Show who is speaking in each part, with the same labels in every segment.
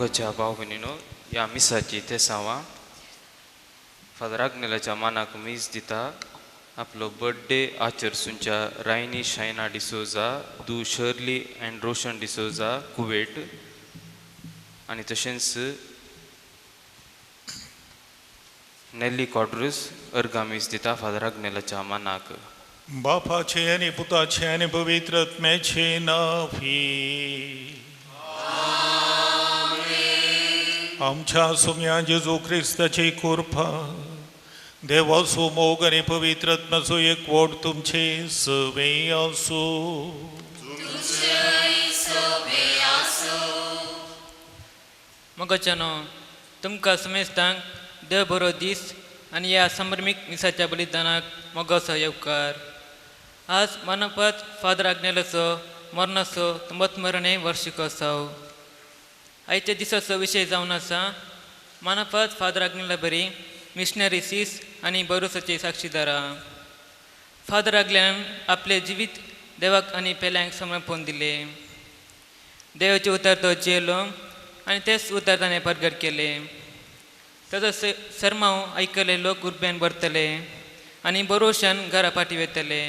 Speaker 1: मोगाच्या भाव भयणीनो, ह्या मिसाची तेसांवां फादर आग्नेलाच्या मानाक मीस दिता. आपलो बर्थडे आचरसूंच्या रायनी शायना डिसोजा, दू शर्ली अँड रोशन डिसोजा, कुवेट, आनी तशेंच नेल्ली कॉड्रुस अर्गा मीस दिता फादर आग्नेलाच्या मानाक.
Speaker 2: बापाचे आनी पुताचे आनी पवित्र आत्म्याचे नांवी. आमच्या सुम्या जेजू क्रिस्ताची कृपा, देवाचो मोग आनी पवित्र आत्म्याचो एकवट तुमचे सवे आसूं.
Speaker 3: मोगाच्यानो, तुमकां समेस्तांक देव बरो दीस आनी ह्या संभ्रमीक मिसाच्या बलिदानाक मोगाचो येवकार. आज मानपात फादर आग्नेलाचो मरणाचो तंबतमरणे वर्षिकोत्सव. आयच्या दिसाचो विशय जावन आसा मानपात फादर आग्नेला बरी मिशनरी सीस आनी बरोसाची साक्षीदारां. फादर आग्नेलान आपलें जिवीत देवाक आनी पेल्यांक समर्पण दिलें. देवाचें उतर तो जियेलो आनी तेच उतर ताणें परगट केलें. ताजो सरमांव आयकले लोक उर्बेन भरतले आनी बरोशान घरा फाटी वयतले.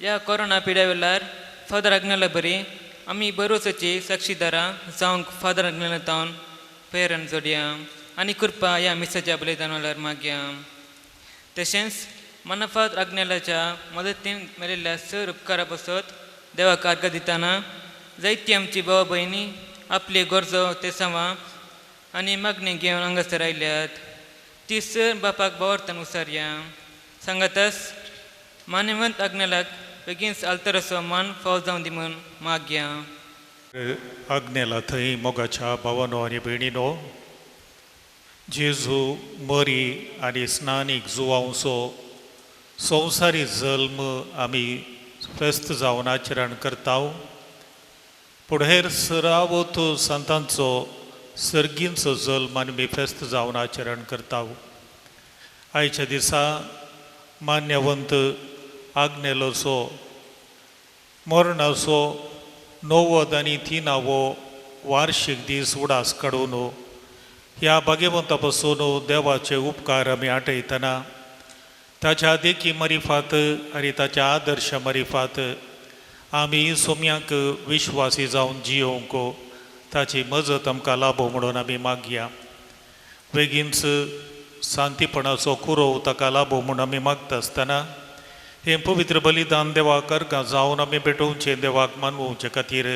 Speaker 3: ह्या कोरोना पिड्या वेळार फादर आग्नेला बरी आमी बरोसाची साक्षीदारां जावंक फादर आग्नेला तावन प्रेरण जोडया आनी कृपा ह्या मिसाच्या बलिदान वेळार मागया. तशेंच मानफात आग्नेलाच्या मदतीन मेळिल्ल्या सर उपकारा पासत देवाक अर्घ दितना जायती आमची भाव भयणी आपली गरजो तेसांवां आनी मागणी घेवन हांगासर आयल्यात. ती सर बापाक बावरतान उसारया. सांगातास मान्यवंत आग्नेलाक बेगीन आल्तराचो मान फाव जावं दी म्हूण मागया.
Speaker 2: आग्नेला थंय मोगाच्या भावानो आनी भयणीनो, जेजू मरी आनी स्नानीक जुवांवचो संवसारी जल्म आमी फेस्त जावन आचरण करता. पूण हेर सरावत संतांचो सर्गींचो जल्म आनी फेस्त जावन आचरण करता. आयच्या दिसा मान्यवंत आग्नेलोचो मरणाचो 90 आनी 3वो वार्शीक दीस उडास काडून ह्या भाग्यवंता पासून देवाचे उपकार आमी आठयतना ताच्या देखी मरिफात आनी ताच्या आदर्श मरिफात आमी सोम्याक विश्वासी जावन जियोवंक ताची मजत आमकां लाभो म्हणून आमी मागया. बेगीनच शांतीपणाचो कुरोव ताका लाभो म्हूण आमी मागता आसतना हें पवित्र बलिदान देवाक अर्गां जावन आमी भेटोवचें देवाक मानवोवचे खातीर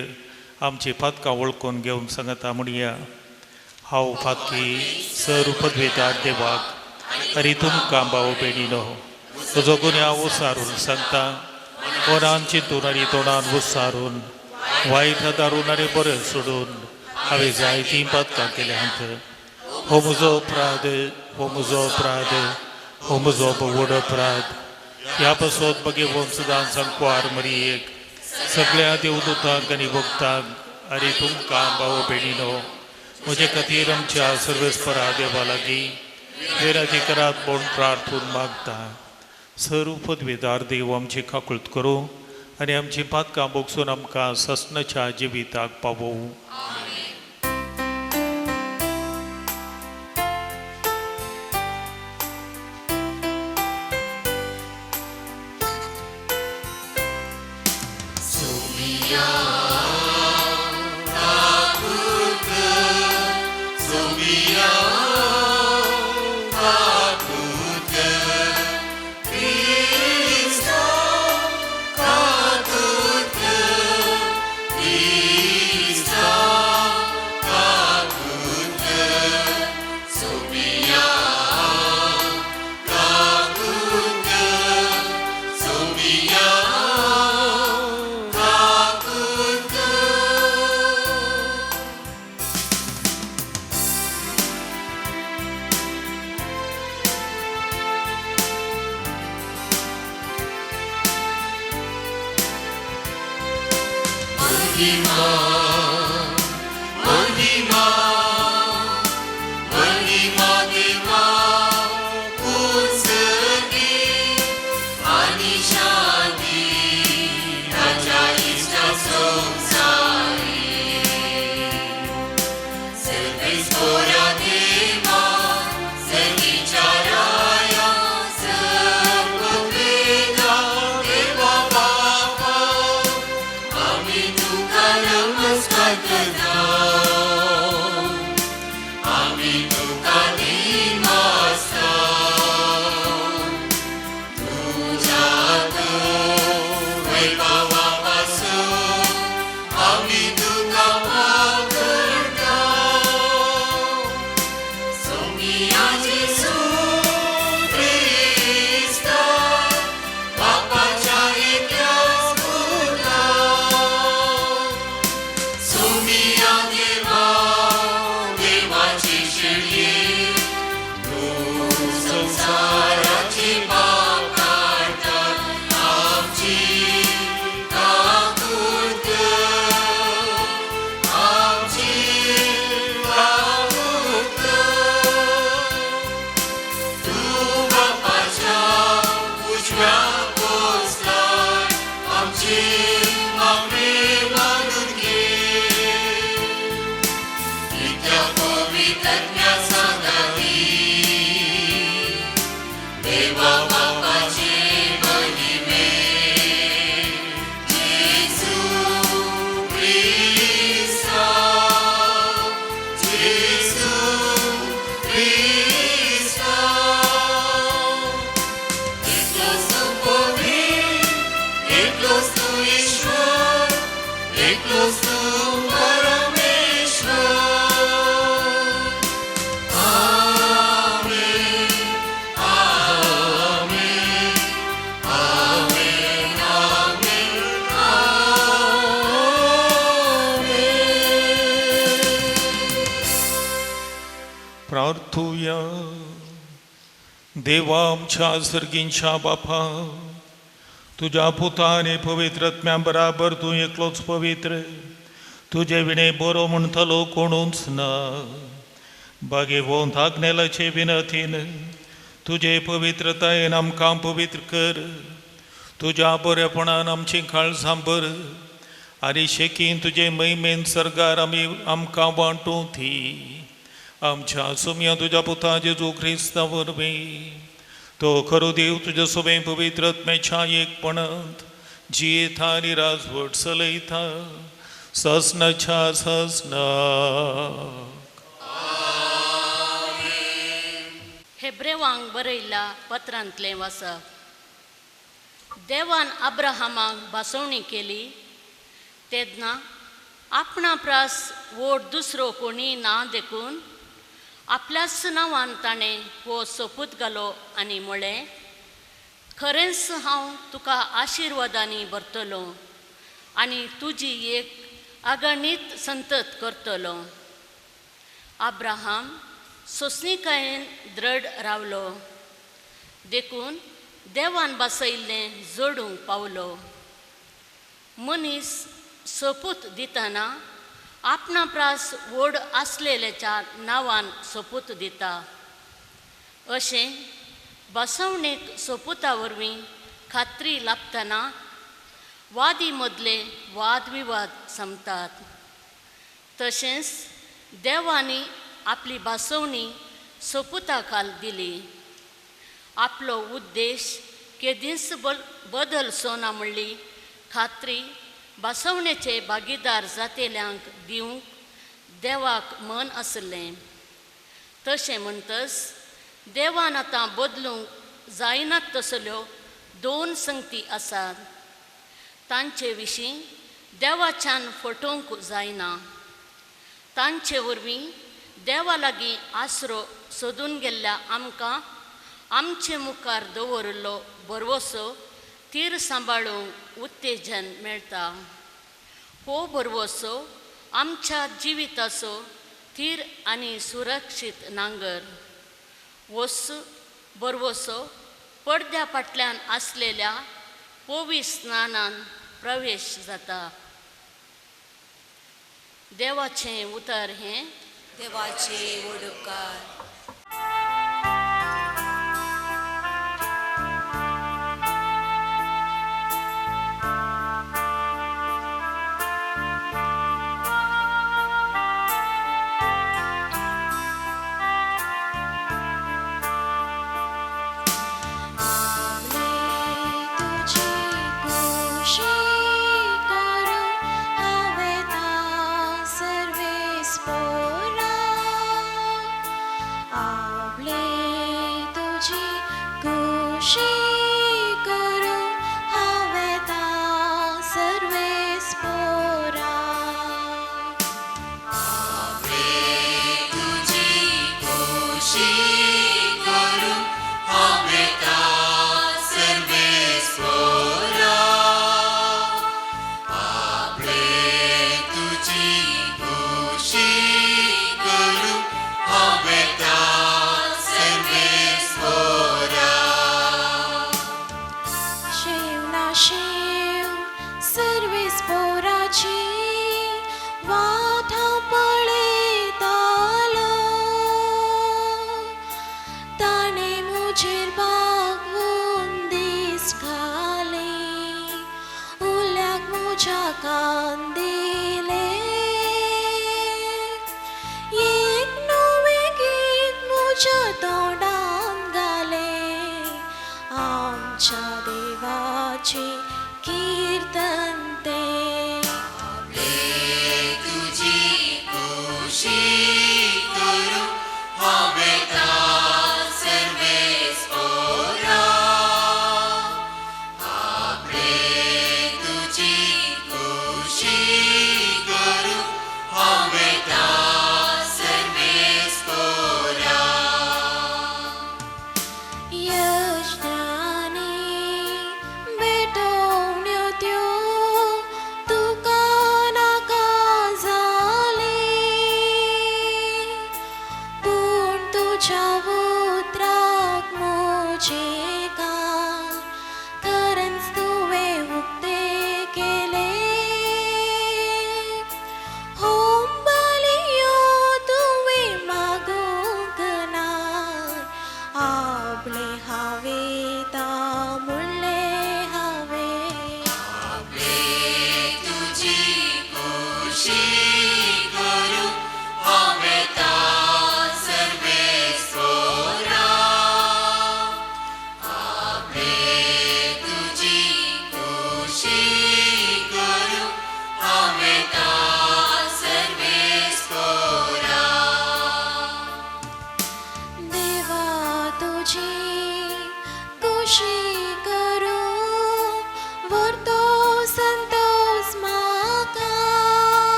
Speaker 2: आमची पातकां वळखून घेवन सांगता म्हणया. हांव फातकी सर पदवेदार देवाक आनी तुमकां भाव भयणीनो तुजो गुन्यांव उसारून सांगता. मनान चिंतून आनी तोंडान उसारून वायट दारून आनी बरें सोडून हांवें जायतीं पातकां केल्यांत. हो म्हजो अपराध, हो म्हजो अपराध, हो म्हजो व्हड अपराध. ह्या पासत भगवंत सदां सांकवार मरियेक सगळ्या देवदूतांक आनी भक्तांक आनी तुमकां भाव भयणीनो म्हजे खातीर आमच्या सर्वेस्परा देवा लागीं विनंती करात म्हूण प्रार्थून मागता. सर पदवेदार देव आमची काकुळट करूं आनी आमची पातकां भोगसून आमकां ससनाच्या जिविताक पावोवं.
Speaker 4: एकलोच तूं ईश्वर, एकलोच तूं परमेश्वर. आमेन, आमेन, आमेन, आमेन, आमेन.
Speaker 2: प्रार्थुया. देवा आमच्या सर्गींच्या बापा, तुज्या पुता आनी पवित्र आत्म्या बराबर तूं एकलोच पवित्र, तुजे विणे बरो म्हणटलो कोणूच ना. बागेवंत आग्नेलाचे विनतीन तुजे पवित्रतायेन आमकां पवित्र कर. तुज्या बरेपणान आमची काळजां भर आनी शेकीन तुजे महिमेन सर्गार आमी आमकां वांटूं ती. आमच्या सुमया तुज्या पुता जेजू क्रिस्ता वरवीं, तो खरो देव तुज्या सोबें पवित्र आत्म्याच्या एकपणांत जियेता आनी राजवट चलयता ससनाच्या ससनाक.
Speaker 5: हेब्रेवांक बरयल्ल्या पत्रांतलें वाचप. देवान अब्राहमाक भासवणी केली तेन्ना आपणा प्रास व्हड दुसरो कोणी ना देखून आपल्याच नांवान ताणें हो सोपूत घालो आनी म्हळें, खरेंच हांव तुका आशिर्वादांनी भरतलो आनी तुजी एक अगणीत संतत करतलो. अब्राहम सोंसणीकायेन दृढ रावलो देखून देवान बसयल्लें जोडूंक पावलो. मनीस सोपूत दितना आपणा प्रास व्हड आसलेल्याच्या नांवान सोपूत दिता. अशें बसवणेक सोपुता वरवीं खात्री लाभतना वादी मदले वादविवाद सोंपतात. तशेंच देवांनी आपली भासवणी सोपुता खाल दिली. आपलो उद्देश केदींच बदलचो ना म्हणली खात्री भासवणेचे भागीदार जातेल्यांक दिवंक देवाक मन आसलें. तशें म्हणटच देवान आतां बदलूंक जायनात तसल्यो दोन संगती आसात. तांचे विशीं देवाच्यान फटोवंक जायना. तांचे वरवीं देवा लागीं आसरो सोदून गेल्ल्या आमकां आमचे मुखार दवरिल्लो भरवसो तीर सांबाळूंक उत्तेजन मेळटा. हो भरवसो आमच्या जिविताचो थीर आनी सुरक्षीत नांगर. वस भरवसो पडद्या फाटल्यान आसलेल्या पवित्र स्नानान प्रवेश जाता. देवाचें उतर हें
Speaker 6: देवाचे व्हड उपकार.
Speaker 4: तुजी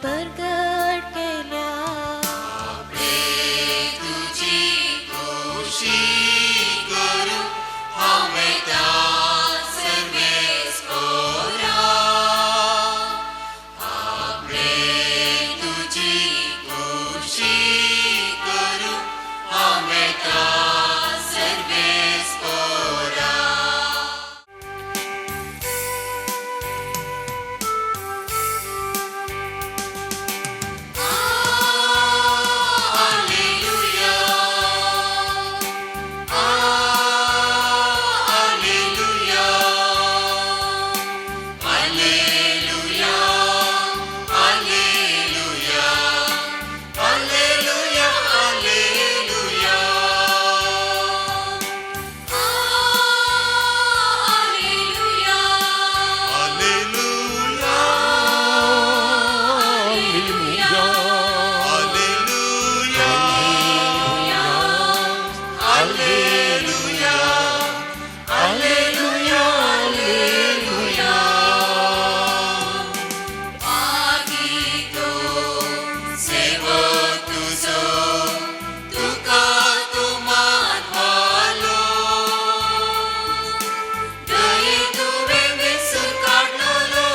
Speaker 6: परगट केल्या.
Speaker 4: तुजी खुशी करूं हांव वेता सर्वेस्पोरा. आपणे तुजी खुशी करूं हांव वेता सर्वेस्पोरा. Alleluia, Alleluia, Alleluia, Alleluia, Alleluia, Alleluia.
Speaker 6: Alleluia,
Speaker 4: Alleluia,
Speaker 6: Alleluia,
Speaker 4: Alleluia, Alleluia, Alleluia. मागितो सेवक तुजो, तुका तूं मानवालो. दये तुवें विसून काडलोलो,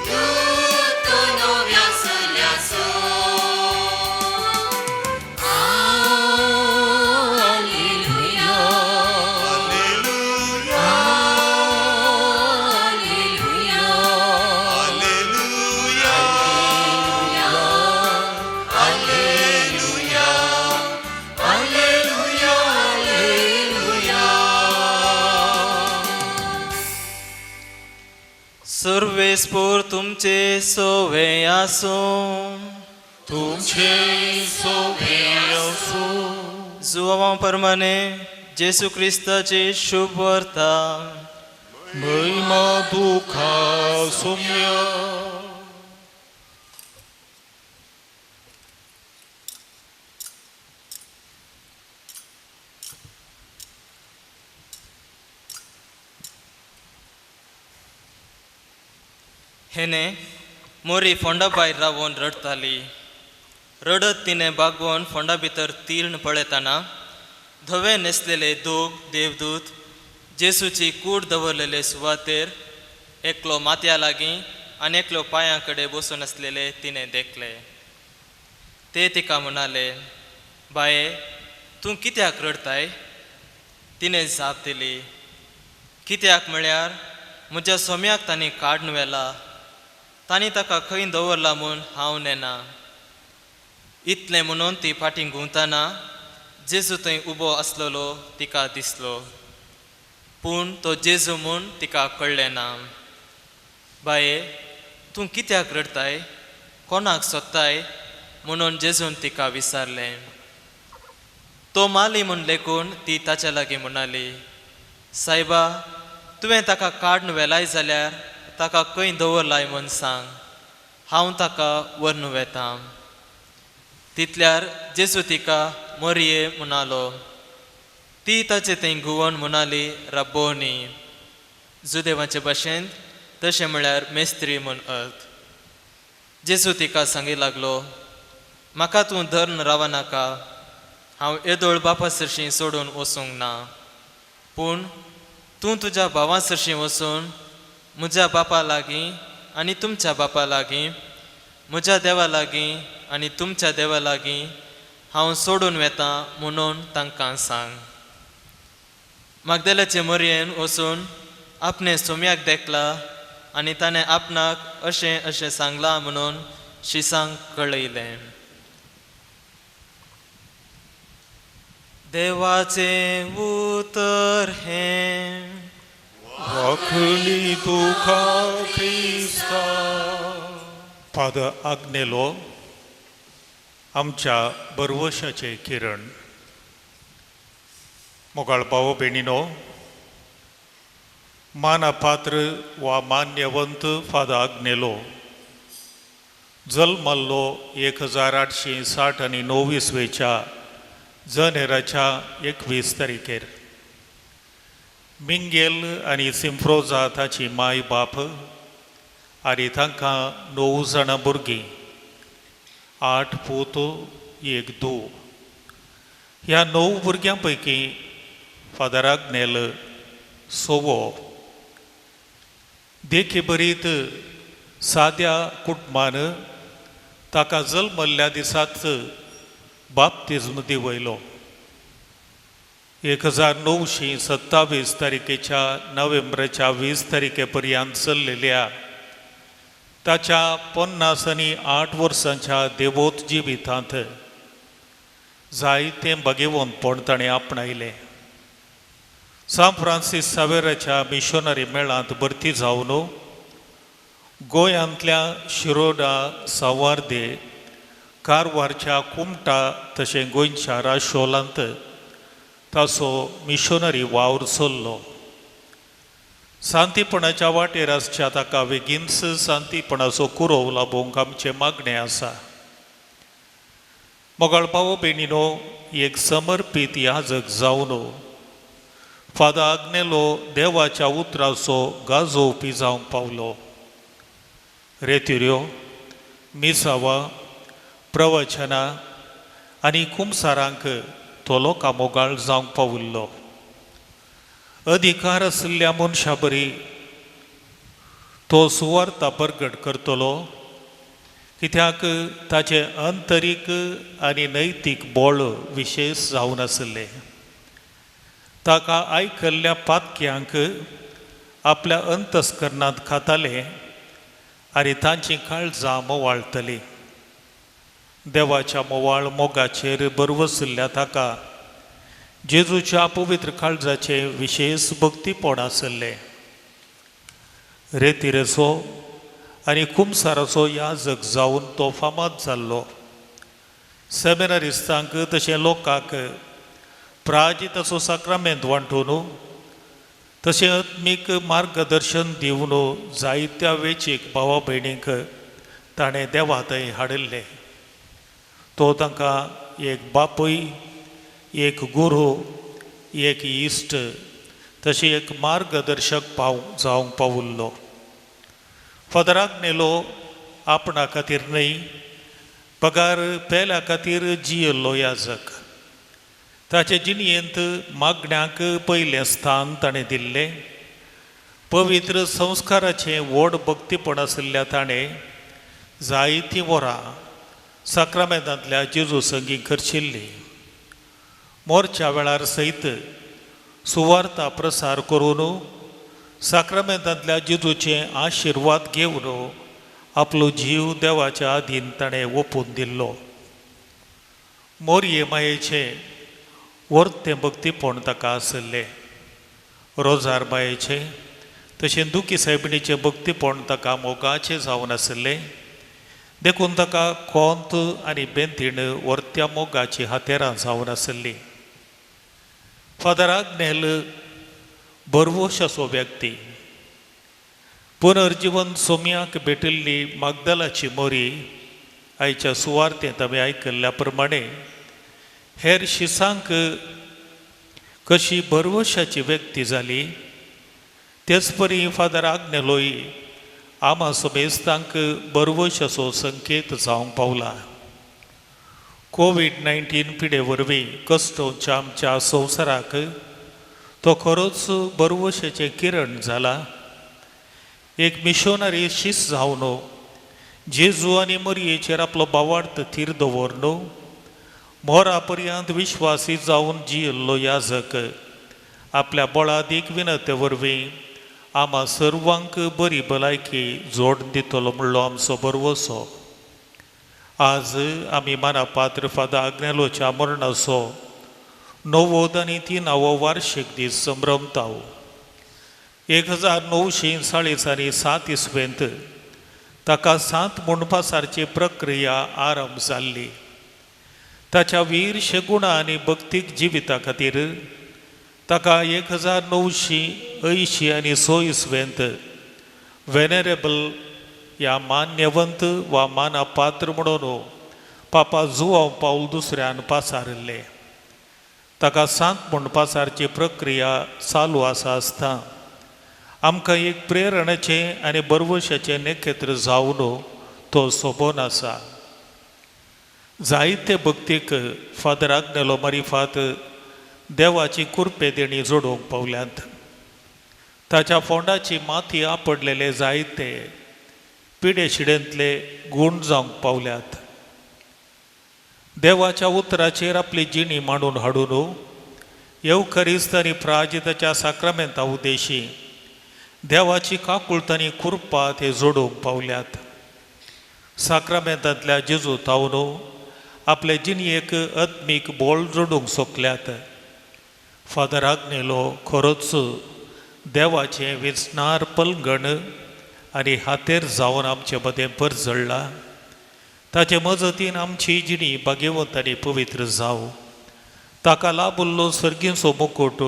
Speaker 4: दूत तो नव्या सल्याचो.
Speaker 6: Alleluia,
Speaker 4: Alleluia,
Speaker 6: Alleluia,
Speaker 4: Alleluia, Alleluia, Alleluia, Alleluia.
Speaker 7: सर्वेस्पोर तुमचे सोवे आसूं.
Speaker 2: तुमचे सोवे आसूं.
Speaker 7: जुवां परमाने जेसू क्रिस्ताची शुभ वार्ता.
Speaker 2: महिमा दुखा सुम्या.
Speaker 7: हेने मोरी फोंडा भायर रावोन रडताली. रडत तिणें बागवोन फोंडा भितर तीर्ण पळयतना धवे न्हेसलेले दोग देवदूत जेसूची कूड दवरलेले सुवातेर एकलो माथ्या लागीं आनी एकलो पांयां कडेन बसून आसलेले तिणें देखले. ते तिका म्हणाले, बाये, तूं कित्याक रडताय? तिणें जाप दिली, कित्याक म्हळ्यार म्हज्या सोम्याक तांणी काडून व्हेला, तांणी ताका खंय दवरला म्हूण हांव नेना. इतलें म्हणून ती फाटीं घुंवतना जेजू थंय उबो आसलेलो तिका दिसलो, पूण तो जेजू म्हूण तिका कळ्ळें ना. बाये, तूं कित्याक रडताय? कोणाक सोदताय? म्हणून जेजून तिका विचारलें. तो माली म्हूण लेखून ती ताच्या लागीं म्हणाली, सायबा, तुवें ताका काडून व्हेलाय जाल्यार ताका खंय दवरलाय म्हूण सांग, हांव ताका व्हरून वेता. तितल्यार जेजू तिका मोरये म्हणालो. ती ताचे थंय घुंवोन म्हणाली, रब्बोनी. जुदेवाचे भाशेंत तशें म्हळ्यार मेस्त्री म्हूण अर्थ. जेजू तिका सांगी लागलो, म्हाका तूं धरून रावनाका, हांव येदोळ बापा सरशीं सोडून वचूंक ना, पूण तूं तुज्या भावां सरशीं वचून म्हज्या बापा लागीं आनी तुमच्या बापा लागीं, म्हज्या देवा लागीं आनी तुमच्या देवा लागीं हांव सोडून वेतां म्हणून तांकां सांग. मागदेल्याचे मोरयेन वचून आपणे सोम्याक देखला आनी ताणें आपणाक अशें अशें सांगलां म्हणून शिसांक कळयलें. देवाचें उतर हें.
Speaker 2: वाखली तुका क्रिस्ता. फादर आग्नेलो, आमच्या बरवशाचे किरण. मोगाळ भाव भयणीनो, मानापात्र वा मान्यवंत फादर आग्नेलो जल्मल्लो 1860 आनी 9 इसवेच्या जनेराच्या 21 तारखेर. मिंगेल आनी सिम्फ्रोजा ताची माय बाप आनी तांकां 9 जाणां भुरगीं, 8 पूत 1 धूव. ह्या 9 भुरग्यां पैकी फादर आग्नेल सोवो. देखी बरीत साद्या कुटुंबान ताका जल्मल्ल्या दिसाच बाप्तिज्म दिवयलो. 1927 तारखेच्या नोव्हेंबराच्या 20 तारखे पर्यंत चल्लेल्या ताच्या 58 वर्सांच्या देवोत जिवितांत जायतें भगेवंतपण ताणें आपणायलें. सांत फ्रांसीस सावेराच्या मिशनरी मेळांत भरती जावन गोंयांतल्या शिरोडा, सावार्दे, कारवारच्या कुमटा तशें गोंयच्या राशोलांत ताचो मिशनरी वावर चल्लो. शांतीपणाच्या वाटेर आसच्या ताका बेगीनच शांतीपणाचो कुरोव लाबोवंक आमचें मागणें आसा. मोगाळ भाव भयणीनो, एक समर्पीत याजक जावन फादर आग्नेलो देवाच्या उतराचो गाजोवपी जावंक पावलो. रेतिऱ्यो, मिसावां, प्रवचनां आनी कुमसारांक तो लोकां मोगाळ जावंक पाविल्लो. अधिकार आशिल्ल्या मनशा बरी तो सुवार्ता परगट करतलो, कित्याक ताचें अंतरीक आनी नैतीक बळ विशेश जावन आशिल्लें. ताका आयकल्ल्या पातक्यांक आपल्या अंतस्करणांत खाताले आनी तांचीं काळजां मोवाळटलीं. देवाच्या मोवाळ मोगाचेर बरवशिल्ल्या ताका जेजूच्या पवित्र काळजाचें विशेश भक्तीपण आशिल्लें. रेतिरेचो आनी कुमसाराचो याजक जावन तो फामाद जाल्लो. सेमिनारिस्तांक तशें लोकांक प्राजिताचो साक्रामेंत वांटून तशें आत्मीक मार्गदर्शन दिवन जायत्या वेचीक भावा भयणींक ताणें देवा थंय हाडिल्लें. तो तांकां एक बापूय, एक गुरू, एक इश्ट तशें एक मार्गदर्शक जावंक पाविल्लो. फादर आग्नेलो आपणा खातीर न्हय बगार पेल्या खातीर जियेल्लो याजक. ताचे जिणयेंत मागण्यांक पयलें स्थान ताणें दिल्लें. पवित्र संस्काराचें व्हड भक्तीपण आशिल्ल्या ताणें जायतीं वरां साक्रामेंतांतल्या जेजू संगी खर्चिल्लीं. मोर्च्या वेळार सयत सुवार्ता प्रसार करून साक्रामेंतांतल्या जेजूचे आशिर्वाद घेवन आपलो जीव देवाच्या आदीन ताणें ओपून दिल्लो. मोरये मायेचें वर्तें भक्तीपण ताका आशिल्लें. रोजार मायेचें तशें दुखी सायबिणीचें भक्तीपण ताका मोगाचें जावन आशिल्लें. देखून ताका कोंत आनी बेंतीण वर्त्या मोगाची हातेरां जावन आशिल्लीं. फादर आग्नेल बरवशाचो व्यक्ती. पुनर्जिवन सोम्याक भेटिल्ली मागदलाची मोरी आयच्या सुवार्तेंत आमी आयकल्ल्या प्रमाणे हेर शिसांक कशी बरवशाची व्यक्ती जाली तेच परी फादर आग्नेलोय आमा समेस्तांक बरवशाचो संकेत जावंक पावला. कोवीड-19 पिडे वरवीं कश्टोवच्या आमच्या संवसाराक तो खरोच बरवशाचें किरण जाला. एक मिशनरी शीस जावन जेजू आनी मरयेचेर आपलो भावार्थ थीर दवरन मोरा पर्यंत विश्वासी जावन जियेल्लो याजक आपल्या बळादीक विनते वरवीं आमा सर्वांक बरी भलायकी जोड दितलो म्हणलो आमचो बरवसो. आज आमी मानापात्र फादर आग्नेलोच्या मरणाचो 93 वार्षिक दीस संभ्रमताव. 1947 इसवेंत ताका सांत म्हणपासारची प्रक्रिया आरंभ जाल्ली. ताच्या वीर शेगुणा आनी भक्तीक जिविता खातीर ताका 1980 आनी 6 इसवेंत वेनेरेबल ह्या मान्यवंत वा मानापात्र म्हणून पापा जुवांव पावल दुसऱ्यान पासारिल्ले. ताका सांत म्हूण पासारची प्रक्रिया चालू आसा आसता आमकां एक प्रेरणाचें आनी बरवशाचें नखेत्र जावन तो सोबोन आसा. जायते भक्तीक फादर आग्नेलो मारिफात देवाची कुरपे देणी जोडूंक पावल्यात. ताच्या फोंडाची माती आपडलेले जायते पिडे शिडेंतले गूण जावंक पावल्यात. देवाच्या उतराचेर आपली जिणी मांडून हाडून येवखरिस्त आनी प्राजिताच्या साक्रामेंता उद्देशी देवाची काकुळट आनी कुरपा ते जोडूंक पावल्यात. साक्रामेंतांतल्या जेजू तावन आपले जिणयेक आत्मीक बोळ जोडूंक सोकल्यात. फादर आग्नेलो खरोच देवाचें वेंचणार पलगण आनी हातेर जावन आमचे मदें परजळ्ळा. ताचे मजतीन आमची जिणी भाग्यवंत आनी पवित्र जावं. ताका लाबुल्लो सर्गींचो मुकुट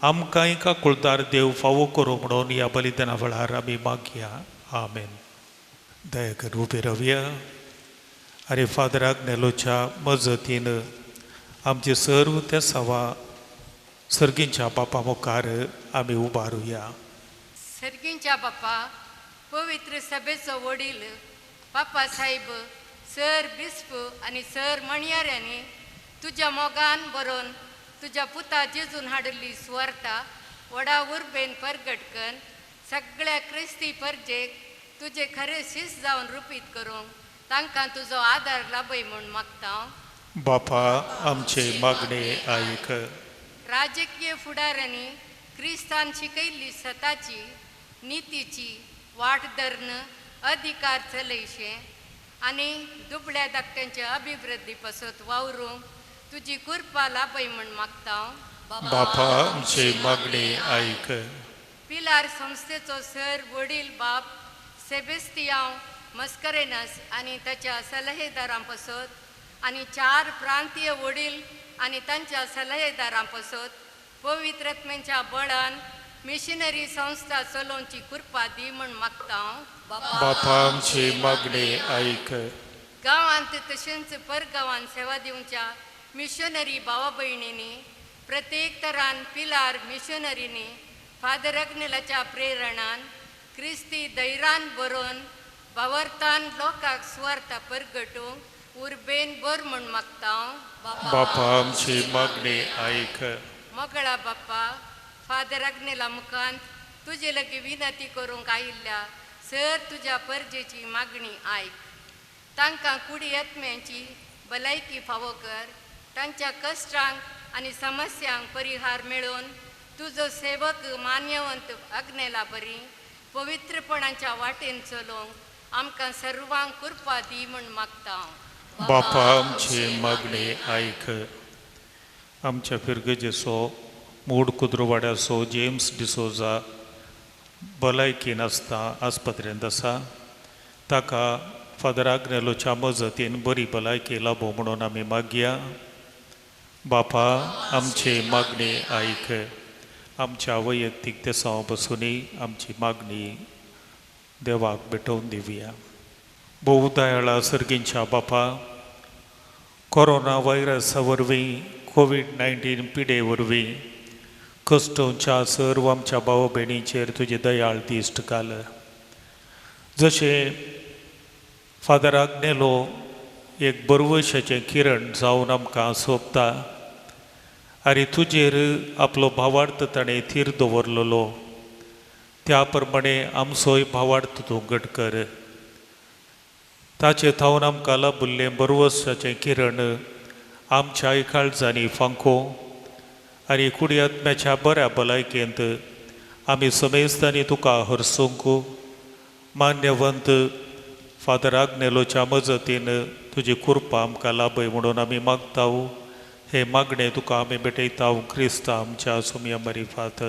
Speaker 2: आमकांय काकुळदार देव फावो करूं म्हणून ह्या बलिदाना वेळार आमी मागया. आमेन. दया करून उबे रावया आनी फादर आग्नेलोच्या मजतीन आमचे सर्व ते सवा सर्गींच्या बापा मुखार आमी उबारुया.
Speaker 8: सर्गींच्या बापा, पवित्र सभेचो वडील बापा साहेब सर बिस्प आनी सर मणयाऱ्यांनी तुज्या मोगान बरोवन तुज्या पुता जेजून हाडिल्ली सुवार्ता व्हडा उर्बेन परगट करून सगळ्या क्रिस्ती परजेक तुजे खरे शिस्त जावन रुपीत करूंक तांकां तुजो आदार लाभय म्हूण मागता.
Speaker 2: बापा आमचे मागणे आयक.
Speaker 8: राजकीय फुडाऱ्यांनी क्रिस्तान शिकयल्ली सताची नितीची वाट धरून अधिकार चलयशे आनी दुबळ्या धाकट्यांच्या अभिवृद्धी पासत वावरूंक तुजी कृपा लाभय म्हूण मागता.
Speaker 2: बापा आमचे मागणे आयक.
Speaker 8: पिलार संस्थेचो सर वडील बाप सेबेस्तियांव मस्करेनस आनी ताच्या सलहेदारां पासत आनी 4 प्रांतीय वडील आनी तांच्या सलहेदारां पासत पवित्रत्मेच्या बळान मिशनरी संस्था चलोवची कृपा दी म्हूण मागता.
Speaker 2: बापा आमची मागणी आयक.
Speaker 8: गांवांत तशेंच परगांवांत सेवा दिवच्या मिशनरी भावा भयणींनी प्रत्येक तरान पिलार मिशनरींनी फादर अग्नेलाच्या प्रेरणान क्रिस्ती धैर्यान बरोवन भावार्थान लोकांक सुवार्ता परगटूंक उर्बेन बर म्हूण मागता.
Speaker 2: बापा आमची मागणी आयक.
Speaker 8: मोगळा बाप्पा, फादर अग्नेला मुखांत तुजे लागीं विनंती करूंक आयिल्ल्या सर तुज्या परजेची मागणी आयक. तांकां कुडी आत्म्यांची भलायकी फावो कर. तांच्या कश्टांक आनी समस्यांक परिहार मेळोवन तुजो सेवक मान्यवंत अग्नेला बरी पवित्रपणाच्या वाटेन चलोवंक आमकां सर्वांक कृपा दी म्हूण मागता.
Speaker 2: बापा आमची मागणी आयक. आमच्या फिरगजेचो मूड कुद्रुवाड्याचो जेम्स डिसोजा भलायकी नासता आस्पत्रेंत आसा. ताका फादर आग्नेलोच्या मजतीन बरी भलायकी लाबो म्हणून आमी मागया. बापा आमची मागणी आयक. आमच्या वैयक्तीक देसांव बसुनूय आमची मागणी देवाक भेटोवन दिवया. भोव दयाळा सर्गींच्या बापा, कोरोना व्हायरसा वरवीं कोवीड-19 पिडे वरवीं कश्टोंच्या सर्व आमच्या भाव भयणीचेर तुजी दयाळ दिश्ट घाल. जशें फादर आग्नेलो एक बरवशाचें किरण जावन आमकां सोबता आनी तुजेर आपलो भावार्थ ताणें थीर दवरलेलो त्या प्रमाणे आमचोय भावार्थ तूं घट कर. ताचे थावन आमकां लाबिल्लें बरवसाचें किरण आमच्या काळजांनी फांको आनी कुडी आत्म्याच्या बऱ्या भलायकेंत आमी समेस्तांनी तुका हरसूंक मान्यवंत फादर आग्नेलोच्या मजतीन तुजी कृपा आमकां लाभय म्हणून आमी मागता. हे मागणे तुका आमी भेटयता क्रिस्ता आमच्या सुमया मरिफात.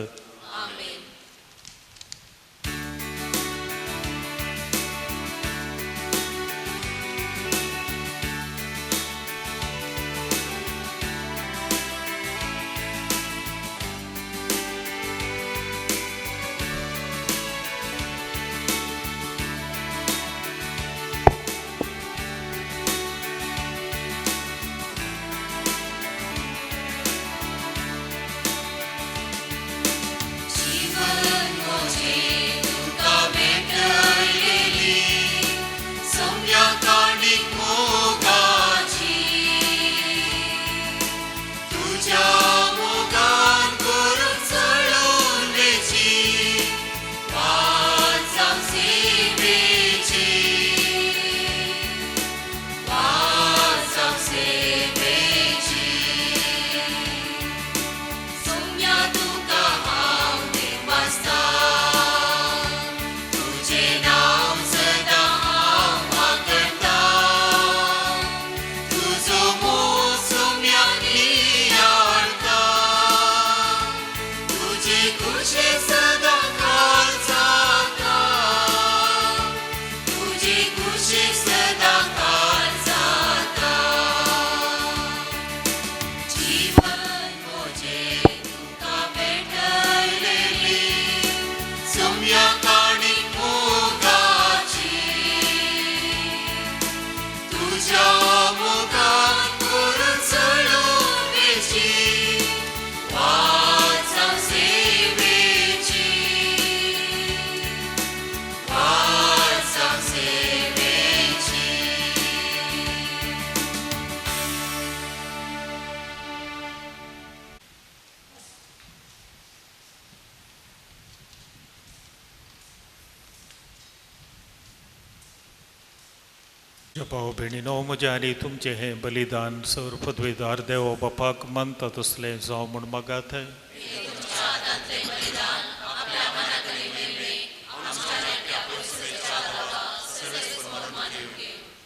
Speaker 2: भाव भयणीनो, म्हजें आनी तुमचें हें बलिदान सर पदवेदार देव बापाक मानता तसलें जावं म्हूण मागात.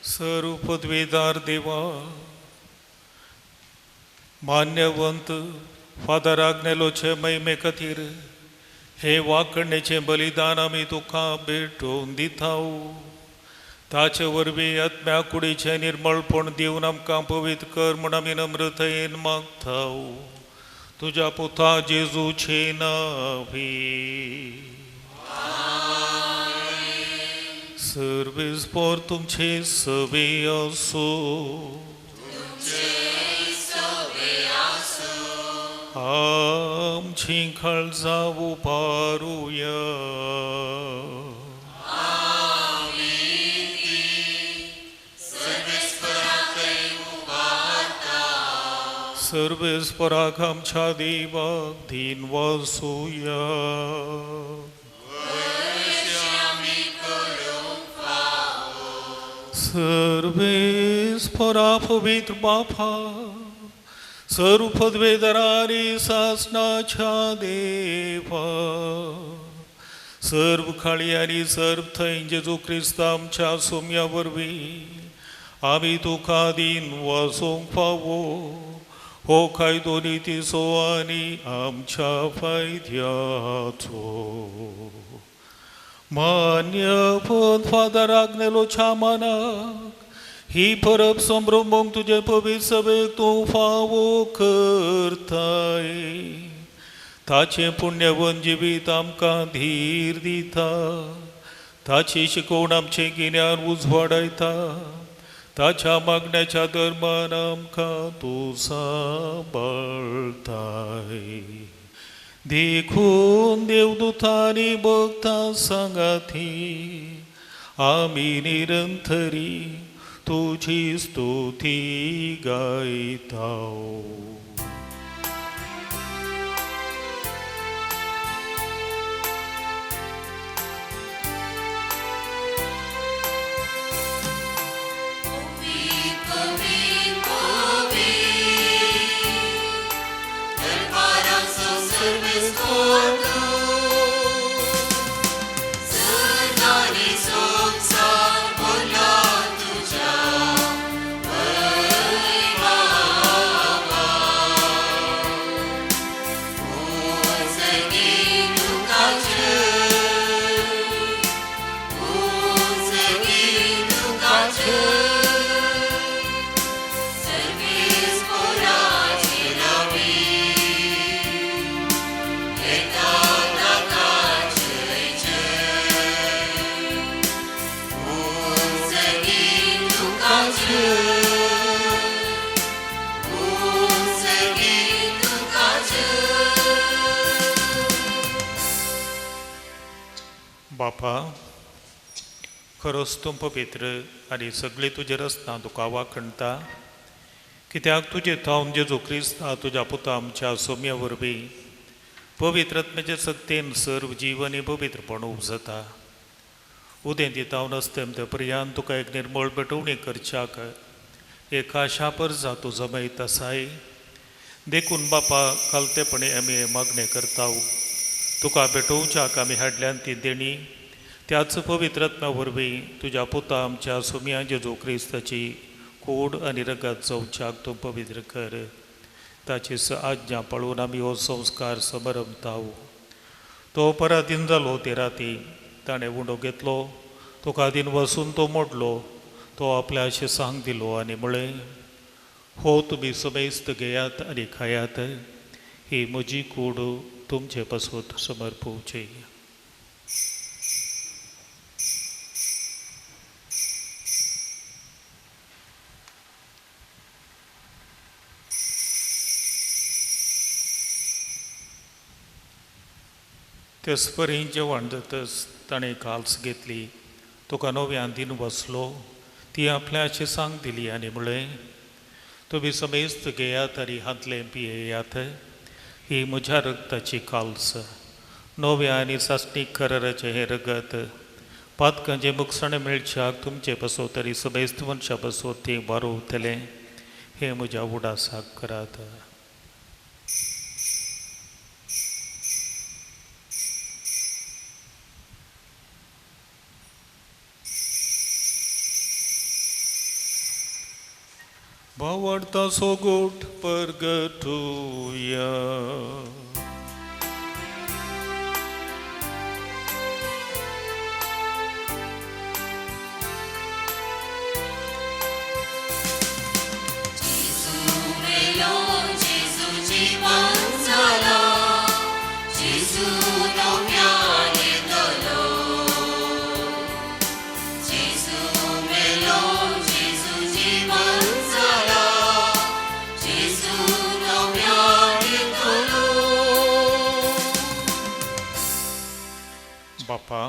Speaker 2: सर पदवेदार देवा, मान्यवंत फादर आग्नेलोचे महिमे खातीर हे वांकणेचें बलिदान आमी तुका भेटोवन दिताव. ताचे वरवीं आत्म्या कुडीचें निर्मळपण दिवन आमकां पवित्र कर म्हूण आमी नम्रतायेन मागताव. तुज्या पुता जेजूचे नांवी. सर्वेस्पोर तुमचे सवे आसूं. आमची काळजां उबारुया. सर्वेस्पराक आमच्या देवाक दीन वासुया. सर्वेस्परा पवित्र बापा, सर्व पदवेदारी सासनाच्या देवा, सर्व खाळी आनी सर्व थंय जेजू क्रिस्त आमच्या सोम्या वरवीं आमी तुका दीन वासूंक फावो हो कायदो नितीचो आनी आमच्या फायद्याचो. मान्यपद फादर आग्नेलोच्या मनाक ही परब संभ्रमूंक तुजे पवित्र सभेक तूं फावो करताय. ताचें पुण्यवन जिवीत आमकां धीर दिता, ताची शिकवण आमचें गिन्यान उजवाडायता, ताच्या मागण्याच्या धर्मान आमकां तूं सांबाळताय. देखून देवदूतांनी भक्तां सांगाती आमी निरंतरी तुजी स्तुती गायताव. बापा, खरोच तूं पवित्र आनी सगळी तुजी रचना तुका वाखणटा, कित्याक तुजे थावन जेजू क्रिस्ता तुज्या पुता आमच्या सोम्या वरवीं पवित्र आत्म्याचे सक्तेन सर्व जीव आनी पवित्रपण उपजता. उदेंती थावन अस्तंत पर्यंत तुका एक निर्मळ भेटवणी करच्याक एक आशा परजा तूं जमयत आसाय. देखून बापा, खालतेपणी आमी मागणें करताव, तुका भेटोवच्याक आमी हाडल्यान ती देणी त्याच पवित्र आत्म्या वरवीं तुज्या पुता आमच्या सोम्या जेजू क्रिस्ताची कोड आनी रगत जावच्याक तूं पवित्र कर. ताची आज्ञा पाळून आमी हो संस्कार समरमताव. तो पराधीन जालो ते राती ताणें उंडो घेतलो, तुका दीन वसून तो मोडलो, तो आपल्या अशें सांग दिलो आनी म्हळें, हो तुमी समेस्त घेयात आनी खायात, ही म्हजी कूड तुमचे पासत समर्पोवची. तेच परी जेवण जातच ताणें काल्स घेतली, तुका नव्यान दीन बसलो, ती आपल्याचे सांग दिली आनी म्हळें, तुमी समेस्त घेयात आनी हातलें पियेयात, ही म्हज्या रगताची काल्स, नव्या आनी सासणीक कराराचें हें रगत पातकांचे मुकसाणें मेळच्याक तुमचे पासत तरी समेस्त मनशां पासत तें वारोवतलें हें म्हज्या उडासाक करात. भावार्था सोगोट परगटुया. बापा,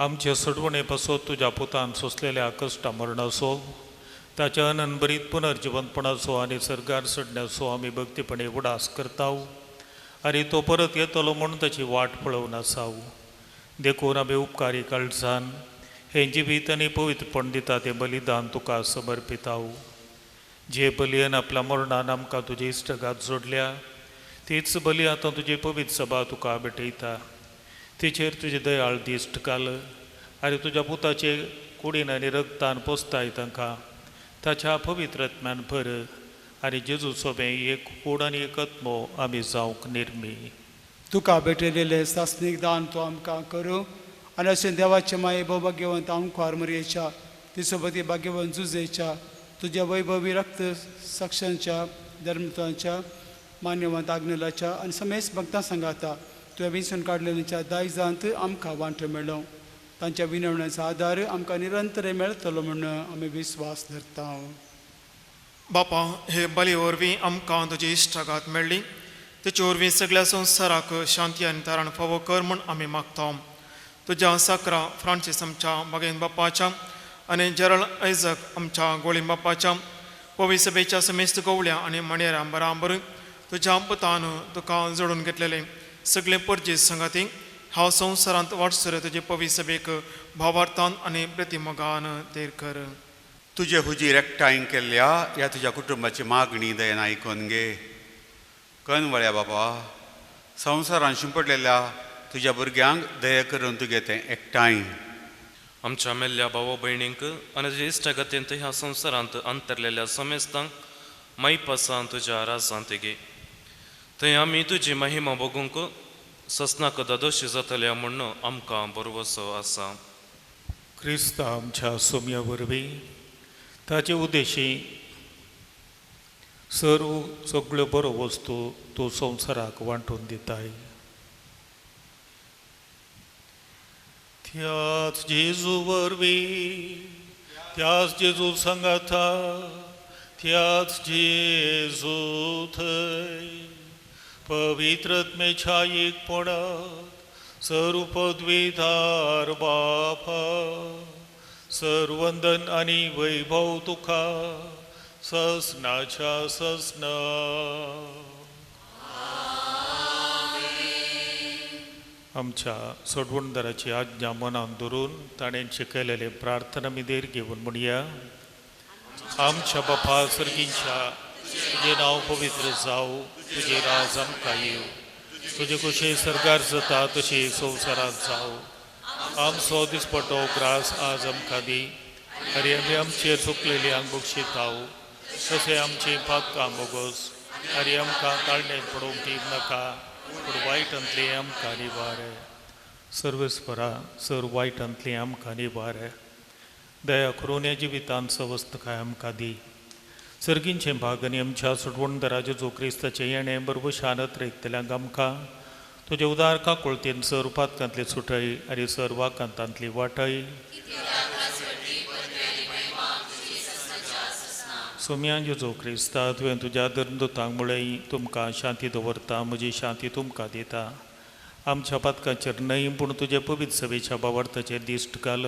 Speaker 2: आमचे सोडवणे पासत तुज्या पुतान सोंसलेल्या कश्टा मरणाचो, ताच्या अनंतभरीत पुनर्जिवंतपणाचो आनी सर्गार चडण्याचो आमी भक्तीपणे उडास करताव आनी तो परत येतलो म्हूण ताची वाट पळोवन आसाव. देखून आमी उपकारी काळजान हें जिवीत आनी पवित्रपण दिता तें बलिदान तुका समर्पिताव. जे बलयन आपल्या मरणान आमकां तुजी इश्टगात जोडल्या तीच बली आतां तुजी पवित्र सभा तुका भेटयता. तिचेर तुजी दयाळ दिश्ट घाल आनी तुज्या पुताचे कुडीन आनी रगतान पोसताय तांकां ताच्या पवित्र आत्म्यान भर आनी जेजू सोबें एक कूड आनी एक आत्मो आमी जावंक निर्मी.
Speaker 9: तुका भेटयलेलें सासणीक दान तूं आमकां करूं आनी अशें देवाचे माये भोवभाग्यवंत आमखार मरयेच्या तिसोबती भाग्यवंत जुजेच्या तुज्या वैभवी रक्त साक्षांच्या धर्मतांच्या मान्यवंत आग्नेलाच्या आनी समेस्त भक्तां सांगाता तुवें विंचून काडलेल्या दायजांत आमकां वांटो मेळ्ळो. तांच्या विनवण्याचो आदार आमकां निरंतर मेळटलो म्हूण आमी विस्वास धरता.
Speaker 10: बापा, हे बली वरवीं आमकां तुजी इश्टागात मेळ्ळी, तेचे वरवीं सगळ्या संवसाराक शांती आनी तारण फावो कर म्हूण आमी मागता. तुज्या साकरा फ्रांसीस आमच्या बागेन बापाच्या आनी जेरल आयजक आमच्या गोळी बापाच्या पवी सभेच्या समेस्त गवळ्या आनी मणेरां बराबर तुज्या पुतान तुका जोडून घेतलेलें सगळें परजे संगाती हांव संवसारांत वाटसर तुजे पवी सभेक भावार्थान आनी प्रतिमोगान तेर कर.
Speaker 11: तुजे हुजीर एकठांय केल्ल्या ह्या तुज्या कुटुंबाची मागणी दयेन आयकून घे. कनवळ्या बाबा, संवसारान शिंपडलेल्या तुज्या भुरग्यांक दया करून तुगे तें एकठांय.
Speaker 1: आमच्या मेल्ल्या भाव भयणींक आनी तुज्या इश्टागतींत ह्या संवसारांत अंतरलेल्या समेस्तांक मायपासान तुज्या राजांत घे. थंय आमी तुजी महिमा भोगूंक ससनाक दादोशी जातल्या म्हूण आमकां भरवसो आसा.
Speaker 2: क्रिस्त आमच्या सोम्या वरवीं ताचे उद्देशी सर्व सगळ्यो बरो वस्तू तूं संवसाराक वांटून दिताय. त्याच जेजू वरवीं, त्याच जेजू सांगाता, त्याच जेजू थंय पवित्र आत्म्याच्या एकपणात सर्व पदवीधार बापा सर्वंदन आनी वैभव तुका ससनाच्या ससना. आमच्या सोडवणदाराची आज्ञा मनान धरून ताणें शिकयलेले प्रार्थना आमी देर घेवन म्हणया. आमच्या बापा सर्गींच्या, तुजें नांव पवित्र जावं, तुजें राज आमकां येवं, तुजे कशें सर्गार जाता तशें संवसारांत जावं. आमचो दिसपटो ग्रास आज आमकां दी आनी आमी आमचेर चुकलेली आंग बक्षिताव तशें आमचें पातकां बोगस आनी आमकां ताळणेंत पडोवंक दी नाका पूण वायटांतलें आमकां निवार. सर्वेस्परा सर वायटांतलें आमकां निवार. दया करून ह्या जिवितांत सवस्तकाय आमकां दी. सर्गींचें भाग आनी आमच्या सोडवणदारा जेजू क्रिस्ताचें येणें बरबशान रयतल्यांक आमकां तुजे उदार काकुळतेन सर पातकांतली सुटय आनी सर वाकांतांतली वाटय. सोम्या जेजू क्रिस्ता, तुवें तुज्या धर्मदूतांक म्हळें तुमकां शांती दवरता, म्हजी शांती तुमकां दिता. आमच्या पातकांचेर न्हय पूण तुजे पवित्र सभेच्या भावार्थाचेर दिश्ट घाल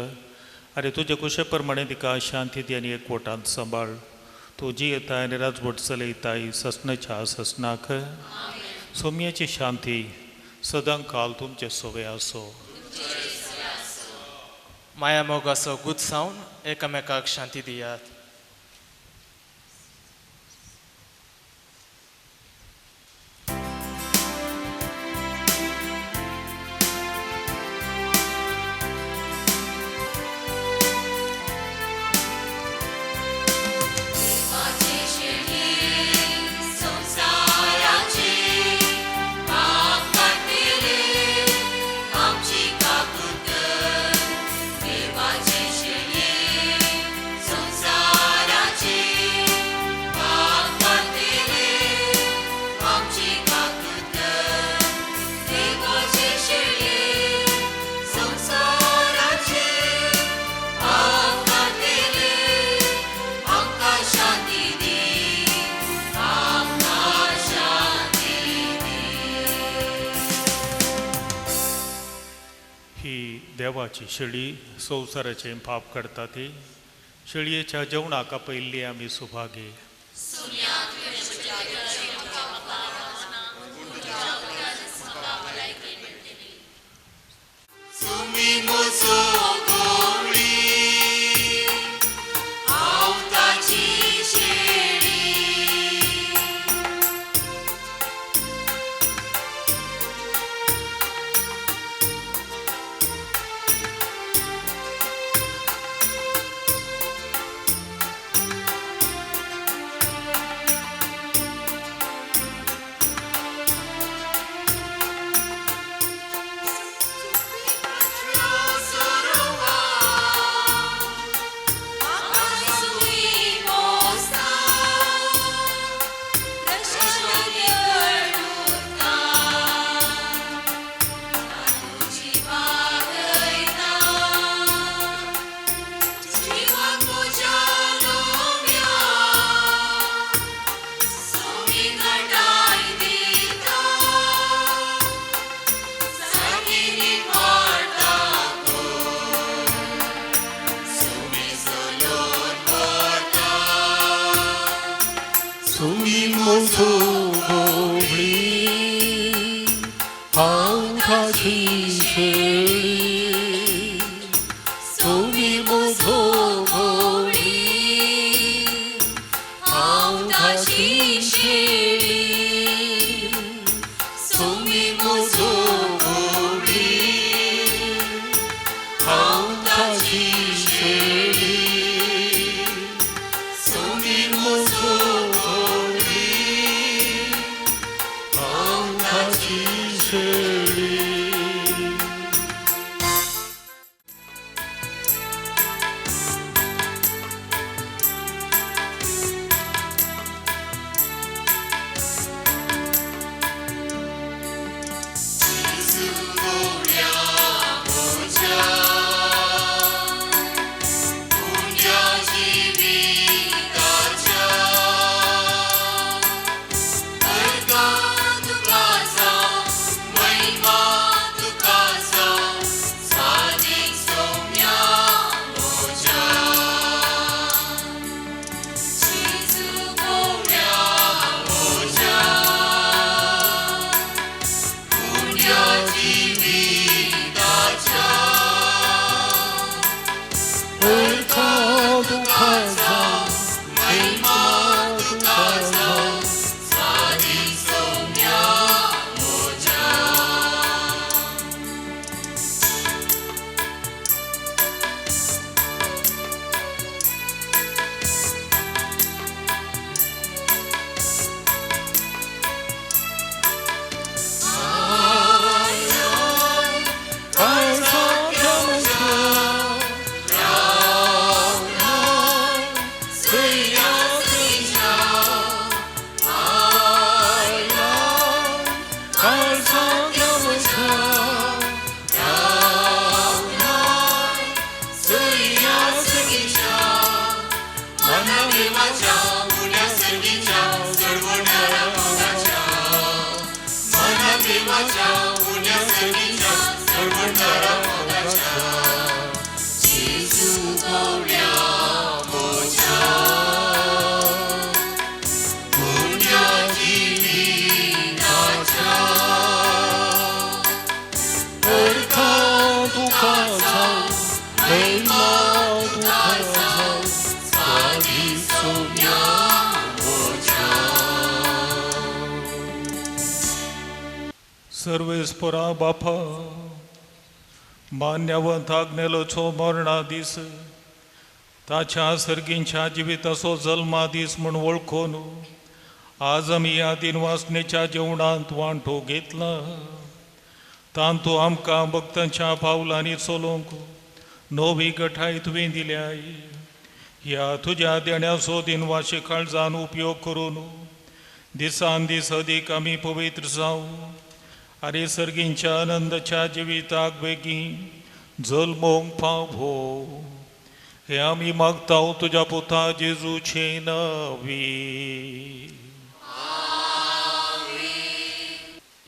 Speaker 2: आनी तुजे कुशे प्रमाणे तिका शांती दी आनी एकवटांत सांबाळ. तूं जियेताय आनी राजवट चलयताय ससनाच्या ससनाक. सोम्याची शांती सदां काल तुमचे सोवे आसो.
Speaker 7: माया मोगाचो गुदसावन एकामेकाक शांती दियात.
Speaker 2: देवाची शेळी संवसाराचें पाप करता ती शेळयेच्या जेवणाक आपयल्ली आमी सुभागी.
Speaker 4: जिविताच्या
Speaker 2: सर्वेस्परा बापा मान्यवंत आग्नेलोचो मरणा दीस ताच्या सर्गींच्या जिविताचो जल्मा दीस म्हूण वळखून आज आमी ह्या दिनवासनेच्या जेवणांत वांटो घेतला. तांतू आमकां भक्तांच्या पावलांनी चलोवंक नवी गठाय तुवें दिल्याय. ह्या तुज्या देण्याचो दिनवाशी काळजान उपयोग करून दिसान दीस अदीक आमी पवित्र जावं आनी सर्गींच्या आनंदाच्या जिविताक बेगीन जल्मोवंक पावो. हे आमी मागता तुज्या पुता जेजूचे नांवी.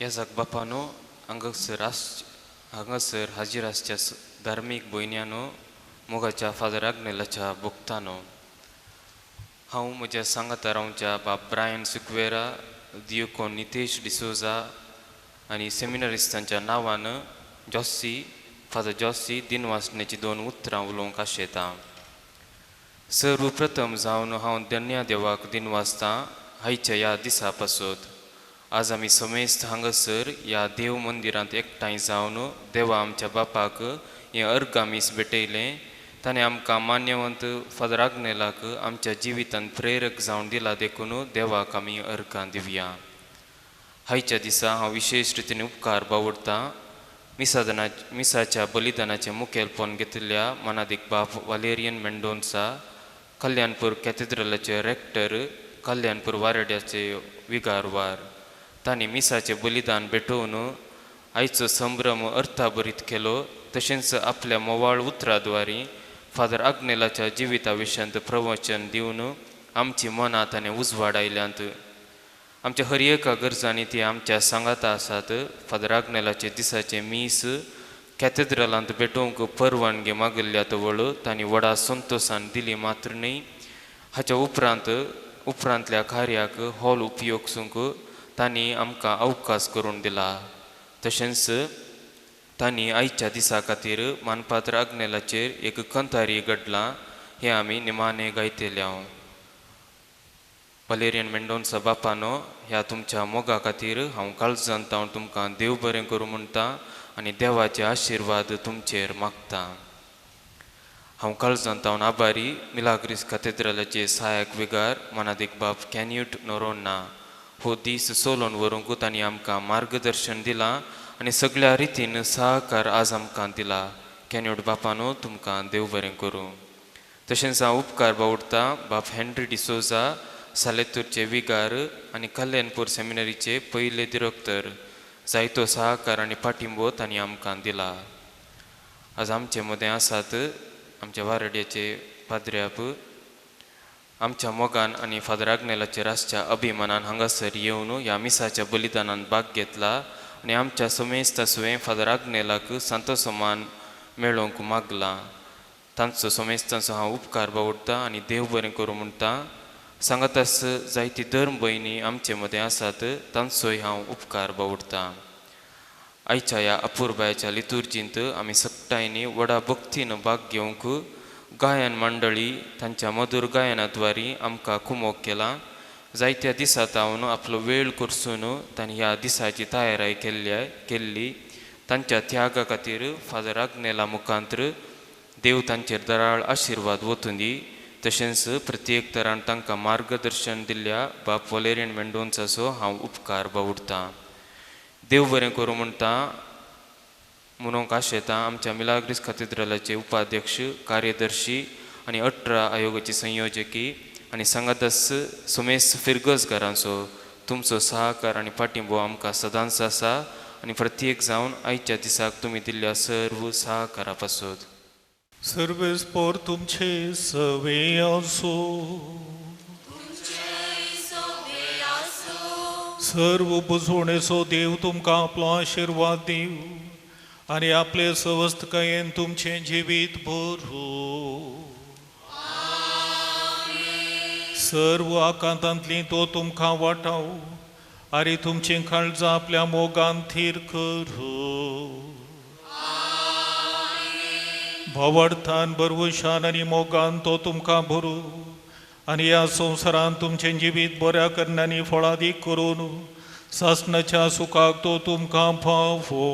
Speaker 1: याजाक बापानो, हांगासर हाजीर आसच्या धार्मीक भयण्यानो, मोगाच्या फादर आग्नेलाच्या भक्तानो, हांव म्हज्या सांगाता रावच्या बाब ब्रायन सिक्वेरा, दियोको नितेश डिसोजा आनी सेमिनरिस्तांच्या नांवान जॉसी फादर जॉसी दिनवासनेची दोन उतरां उलोवंक आशेता. सर्वप्रथम जावन हांव धन्य देवाक दिनवासतां आयच्या ह्या दिसा पासत. आज आमी समेस्त हांगासर ह्या देव मंदिरांत एकठांय जावन देवा आमच्या बापाक हें अर्गामीस भेटयलें. ताणें आमकां मान्यवंत फादर आग्नेलाक आमच्या जिवितांत प्रेरक जावन दिला देखून देवाक आमी अर्गां दिवया. आयच्या दिसा हांव विशेश रितीन उपकार बावडटां मिसाच्या बलिदानाचें मुखेलपण घेतिल्ल्या मनादीक बाप वालेरियन मेंडोन्सा, कल्याणपूर कॅथेड्रलाचे रेक्टर, कल्याणपूर वारड्याचे विगारवार. तांणी मिसाचें बलिदान भेटोवन आयचो संभ्रम अर्थाभरीत केलो. तशेंच आपल्या मोवाळ उतराद्वारी फादर आग्नेलाच्या जिविता विशयांत प्रवचन दिवन आमची मनां ताणें उजवाडायल्यांत. आमच्या हर एका गरजांनी ती आमच्या सांगाता आसात. फादर आग्नेलाचे दिसाचें मीस कॅथेड्रलांत भेटोवंक परवानगी मागिल्ल्या तवळ तांणी व्हडा संतोशान दिली मात्र न्हय, हाच्या उपरांतल्या कार्याक हॉल उपयोगसूंक तांणी आमकां अवकाश करून दिला. तशेंच तांणी आयच्या दिसा खातीर मानपात्र आग्नेलाचेर एक कंतारी घडलां हें आमी निमाणें गायतले. हांव वालेरियन मेंडोन्सा बापानो, ह्या तुमच्या मोगा खातीर हांव काळजांत हांव तुमकां देव बरें करूं म्हणटा आनी देवाचे आशिर्वाद तुमचेर मागता. हांव काळजांत हांव आभारी मिलाग्रीस कॅथेड्रलाचे सहायक विगार मनादीक बाब कॅन्यूट नोरोन्ना हो दीस सोलोवन व्हरूंक तांणी आमकां मार्गदर्शन दिलां आनी सगळ्या रितीन सहकार आज आमकां दिला. कॅन्यूट बापानो, तुमकां देव बरें करूं. तशेंच हांव उपकार बावडटा बाब हेनरी डिसोजा, सालेतूरचे विगार आनी कल्याणपूर सेमिनरीचे पयले दिरोक्तर. जायतो सहकार आनी पाठिंबो तांणी आमकां दिला. आज आमचे मदें आसात आमच्या वारड्याचे पाद्र्याप आमच्या मोगान आनी फादर आग्नेलाचेर आसच्या अभिमानान हांगासर येवन ह्या मिसाच्या बलिदानान भाग घेतला आनी आमच्या समेस्ता सुवें फादर आग्नेलाक संतोसमान मेळोवंक मागलां. तांचो समेस्तांचो हांव उपकार बावडटा आनी देव बरें करूं म्हणटा. सांगातास जायती धर्म भयणी आमचे मदें आसात तांचोय हांव उपकार बावडटा. आयच्या ह्या अपुरबायाच्या लितुर्जींत आमी सगटांनी व्हडा भक्तीन भाग घेवंक गायन मंडळी तांच्या मधुर गायनाद्वारी आमकां कुमोक केला. जायत्या दिसा तावन आपलो वेळ करसून तांणी ह्या दिसाची तयाराय केल्ली. तांच्या त्यागा खातीर फादर आग्नेला मुखांत्र देव तांचेर दराळ आशिर्वाद वतूं दी. तशेंच प्रत्येक तरान तांकां मार्गदर्शन दिल्ल्या बाप वलेरियन मेंडोन्साचो हांव उपकार बावडटां. देव बरें करूं म्हणटा म्हणूंक आशेता आमच्या मिलाग्रीस कॅथेड्रलाचे उपाध्यक्ष, कार्यदर्शी आनी 18 आयोगाची संयोजकी आनी सांगातास सुमेश फिरगजकारांचो तुमचो सहकार आनी पाठिंबो आमकां सदांच आसा आनी प्रत्येक जावन आयच्या दिसाक तुमी दिल्ल्या सर्व सहकारा पासत.
Speaker 2: सर्वेस्पोर तुमचे सवे आसो. सर्व बुजवणेचो देव तुमकां आपलो आशिर्वाद दिवं आनी आपले सवस्तकायेन तुमचें जिवीत भरूं. सर्व आकांतांतली तो तुमकां वाटाव आनी तुमचीं काळजां आपल्या मोगान थीर करूं. भावार्थान भरवशान आनी मोगान तो तुमकां भरूं आनी ह्या संवसारान तुमचें जिवीत बऱ्या करण्यांनी फळादीक करून सासणाच्या सुखाक तो तुमकां पावो.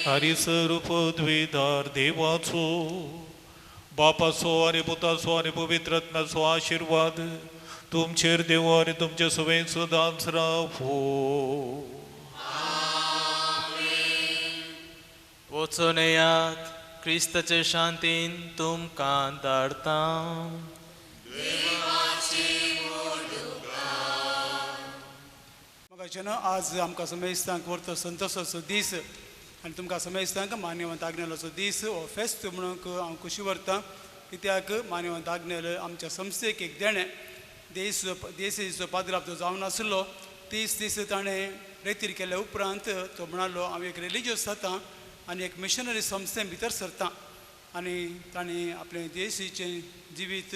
Speaker 2: हरिसर पदवीदार देवाचो बापाचो आनी पुताचो आनी पवित्र आत्म्याचो आशिर्वाद तुमचेर देव आनी तुमचे सवें सदांच रावो.
Speaker 7: वचून येयात, क्रिस्ताचे शांतीन तुमकां धाडता.
Speaker 9: म्हाका आज आमकां समेस्तांक व्हरतो संतोशाचो दीस आनी तुमकां समेस्तांक मान्यवंत आग्नेलाचो दीस हो फेस्त म्हणूंक हांव खुशी व्हरतां. कित्याक मान्यवंत आग्नेल आमच्या संस्थेक एक देणें देश देशेचो पाद्राप जो जावन आसलो 30 दीस ताणें रेतीर केल्या उपरांत तो म्हणालो हांव एक रिलिजियस जाता आनी एक मिशनरी संस्थेन भितर सरता आनी ताणें आपलें देशीचें जिवीत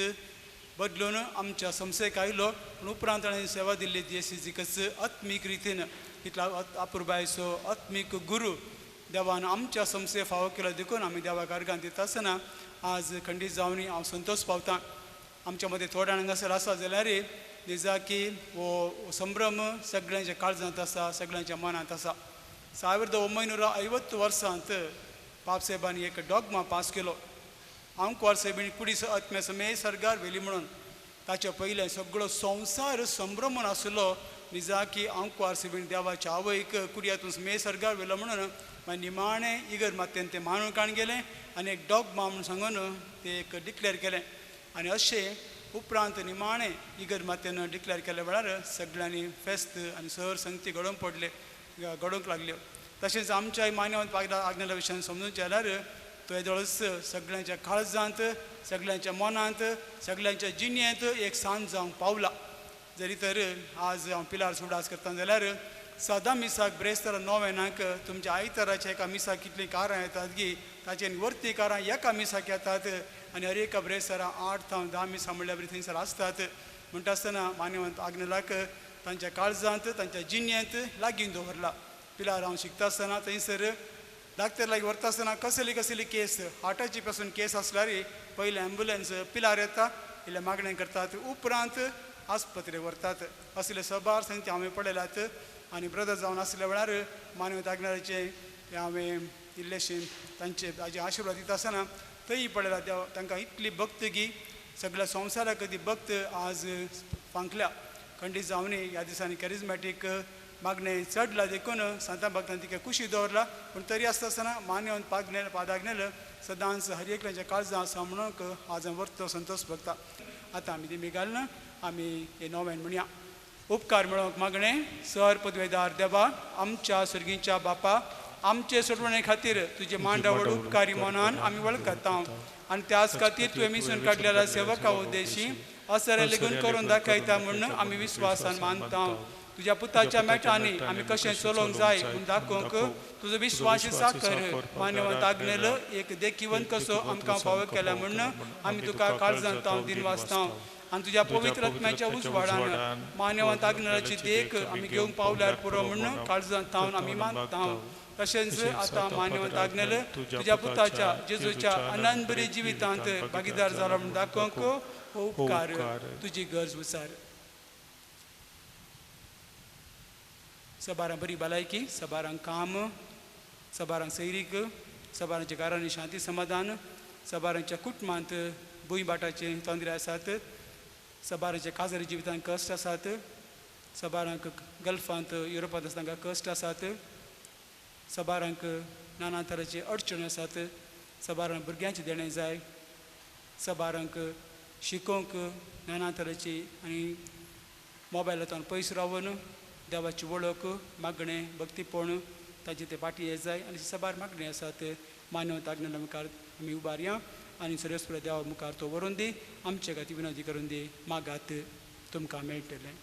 Speaker 9: बदलून आमच्या संस्थेक आयलो. पूण उपरांत ताणें सेवा दिल्ली देशीकच आत्मीक रितीन इतला अपुरबायचो आत्मीक गुरू देवान आमच्या संस्थे फावो केलो देखून आमी देवाक अर्गान दिता आसतना आज खंडीत जावन हांव संतोश पावतां. आमच्या मदें थोड्या हांगासर आसा जाल्यार निजाकी हो संभ्रम सगळ्यांच्या काळजांत आसा, सगळ्यांच्या मनांत आसा. 1950 वर्सांत बापसाहेबांनी एक डॉगमा पास केलो, आंकवार सायबीण कुडी आत्म्या समेत सर्गार व्हेली म्हणून. ताच्या पयलें सगळो संवसार संभ्रमून आसलो निजाकी आंकवार सायबीण देवाच्या आवयक कुडयातून समेत सर्गार व्हेलो म्हणून. मागीर निमाणें इगर मातेन तें मानून काण गेलें आनी एक डॉगमा म्हणून सांगून तें एक डिक्लेर केलें. आनी अशें उपरांत निमाणें इगर मातेन डिक्लेर केल्या वेळार सगळ्यांनी फेस्त आनी सर संगती घडोवंक पडले, घडोवंक लागल्यो. तशेंच आमच्या मान्यवंत आग्नेला विशयान समजून जाल्यार तो येदोळच सगळ्यांच्या काळजांत, सगळ्यांच्या मनांत, सगळ्यांच्या जिणेंत एक सांज जावंक पावला. जरी तर आज हांव पिलार सुडास करता जाल्यार सदां मिसाक ब्रेस्तारा नोवेनाक तुमच्या आयताराच्या एका मिसाक कितलीं कारां येतात की ताचे वरती कारां एका मिसाक येतात आनी हर एका ब्रेस्तारा 8 जावं 10 मिसां म्हणल्यार बरी थंयसर आसतात. म्हणटा आसतना मान्यवंत आग्नेलाक तांच्या काळजांत, तांच्या जिणेंत लागीं दवरला. पिलार हांव शिकता आसतना थंयसर डाक्टर लागीं व्हरता आसतना कसली कसली केस, हार्टाची पासून केस आसल्यार पयलें एम्बुलन्स पिलार येता, इल्लें मागणें करतात, उपरांत आस्पत्रे व्हरतात. असले सबार संगती हांवें पळयल्यात. आनी ब्रदर जावन आसल्या वेळार मानवत आग्नेलाचें हांवें इल्लेशें तांचे ताजे आशिर्वाद दिता आसतना थंय पळयला देव तांकां इतली भक्त की सगळ्या संवसाराक ती भक्त आज फांकल्या. खंडीत जावनी ह्या दिसांनी कॅरिजमॅटीक मागणें चडला देखून सांता भक्तान तिका खुशी दवरला. पूण तरी आसता आसतना मान्यवंत पागनेल पादाग्नेल सदांच हर एकल्याच्या काळजां आसा म्हणूंक आज हांव व्हरतो संतोश भोगता. आतां आमी दिमी घालना आमी हे नोवेन म्हणया. उपकार मेळोवंक मागणें. सर पदवेदार देवा, आमच्या सर्गीच्या बापा, आमचे सोडवणे खातीर तुजे मांडावळ उपकारी मनान आमी वळखता आनी त्याच खातीर तुवें मिसून काडलेल्या सेवका उद्देशी असरे लेगून करून दाखयता म्हूण आमी विस्वासान मानता. तुज्या पुताच्या मेटांनी आमी कशें चलोवंक जाय म्हूण दाखोवंक तुजो विस्वास साकर मान्यवंत आग्नेल एक देखीवंत कसो आमकां फावो केल्या म्हूण आमी तुका काळजांत दिनवासता. आनी तुज्या पवित्र आत्म्याच्या उजवाडान मान्यवंत आग्नेलाची देख आमी घेवंक पावल्यार पुरो म्हूण काळजांत तावन आमी मानता. तशेंच आतां मान्यवंत आग्नेल तुज्या पुताच्या जेजूच्या आनंदबरी जिवितांत भागीदार जाला म्हूण दाखोवंक हो उपकार तुजी गरज विचार. सबारां बरी भलायकी, सबारांक काम, सबारांक सैरीक, सबारांच्या घरांनी शांती समाधान, सबारांच्या कुटुंबांत भूंय भाटाचे तोंदरे आसात, सबारांच्या काजारी जिवितांत कश्ट आसात, सबारांक गल्फांत युरोपांत आसा तांकां कश्ट आसात, सबारांक नाना तरांचे अडचणी आसात, सबारांक भुरग्यांचें देणें जाय, सबारांक शिकोवंक नाना तरेची आनी मोबायलांतल्यान पयस रावन देवाची वळख मागणें भक्तीपण ताजे ते फाटी येत जाय आनी सबार मागणें आसात. मानवता आग्नेला मुखार आमी उबारया आनी सर्वेस्पर देवा मुखार तो व्हरून दी, आमचे खातीर विनवती करून दी. मागात, तुमकां मेळटलें.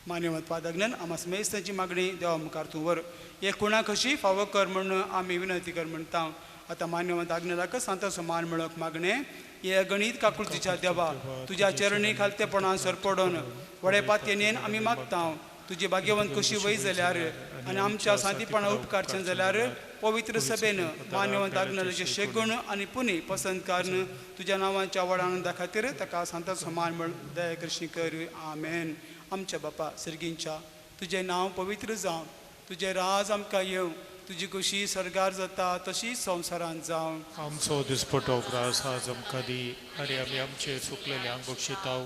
Speaker 9: मान्यवंत पादग्नेन आमा समेस्तांची मागणी देवा मुखार तूं व्हर. एक कुणा कशी फावो कर म्हूण आमी विनंती कर म्हणटा. आतां मान्यवंत आग्नेलाक सांताचो मान मेळोवंक मागणें. हे अगणीत काकुळतीच्या देवा, तुज्या चरणी खालतेपणान सरपडून व्हडे पातयेन आमी मागता. तुजी भाग्यवंत कशी वय जाल्यार आनी आमच्या सांतीपणा उपकारचें जाल्यार पवित्र सभेन मान्यवंत आग्नेलाचे शेगुण आनी पुणी पसंत कारण तुज्या नांवाच्या व्हड आनंदा खातीर ताका सांताचो मान म्हण दया करशी कर. आमेन. आमच्या बापा सर्गींच्या, तुजें नांव पवित्र जावं, तुजें राज आमकां येवं, तुजी खुशी सर्गार जाता तशी संवसारांत जावं.
Speaker 2: आमचो दिसपटो ग्रास आज आमकां दी आनी आमी आमचे चुकलेल्यांक बक्षिताव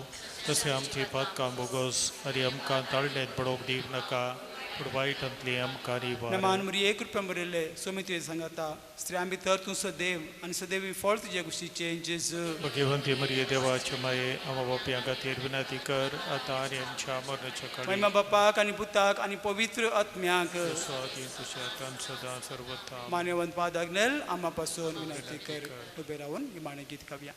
Speaker 2: तशें आमची पातकां बोगस आनी आमकां ताळणेंत पडोवंक दिवंक नाका पूण वायटांतली आमकां निवार.
Speaker 9: नमान मरिये कृपा बरयल्ले सोमित्रे सांगाता, स्त्रियां भितर तूं सदैव आनी सदैवी फळ तुजे कुशीचें जेजू.
Speaker 2: भगवंती मरिये देवाचे माये आमा बापयां खातीर विनंती कर आतां आनी आमच्या मरणाच्या काळी.
Speaker 9: महिमा बापाक आनी पुताक आनी पवित्र आत्म्याक.
Speaker 2: आतां सदां सर्वथा.
Speaker 9: मान्यवंत पाद आग्नेल आमा पासून विनंती कर. उबे रावन निमाणें गीत गावया.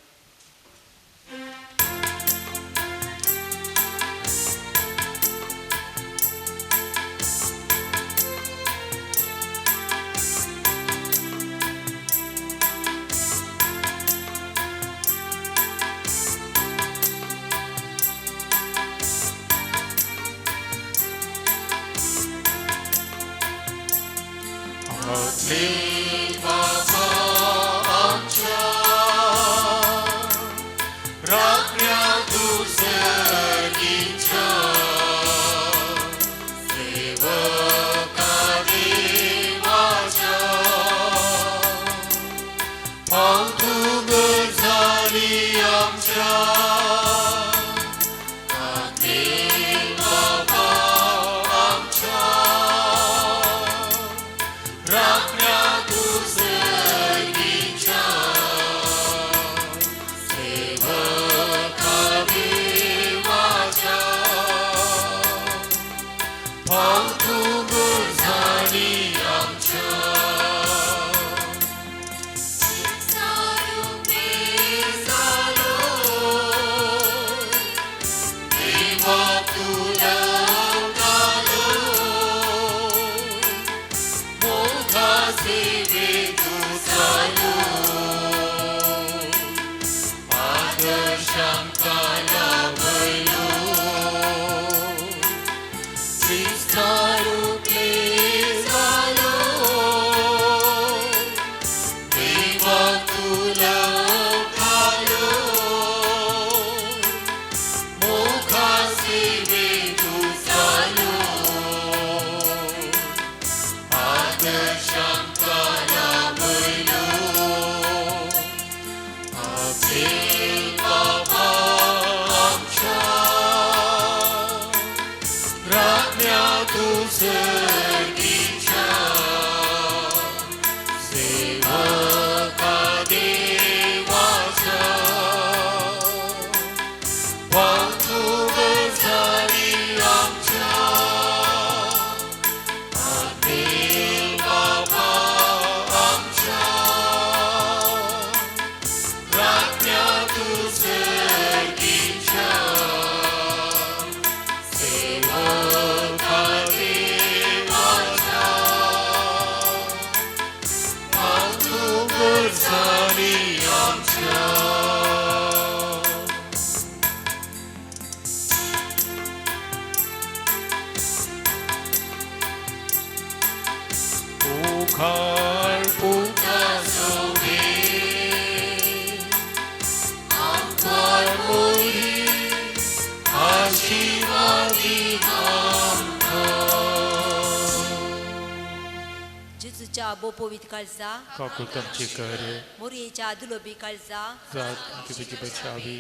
Speaker 2: काकुळटांची कर
Speaker 12: मोरयेच्या दुलोबी काळजा
Speaker 2: जात तुजी बचावी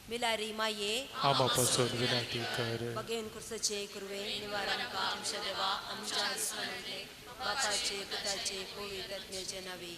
Speaker 12: मिलारी माये
Speaker 2: आमा पासून विनंती कर.
Speaker 12: बगेन कुर्सचे कुर्वे निवारण का आमच्या देवा आमच्या बापाचे पुताचे पवित्र आत्म्याचे नावे.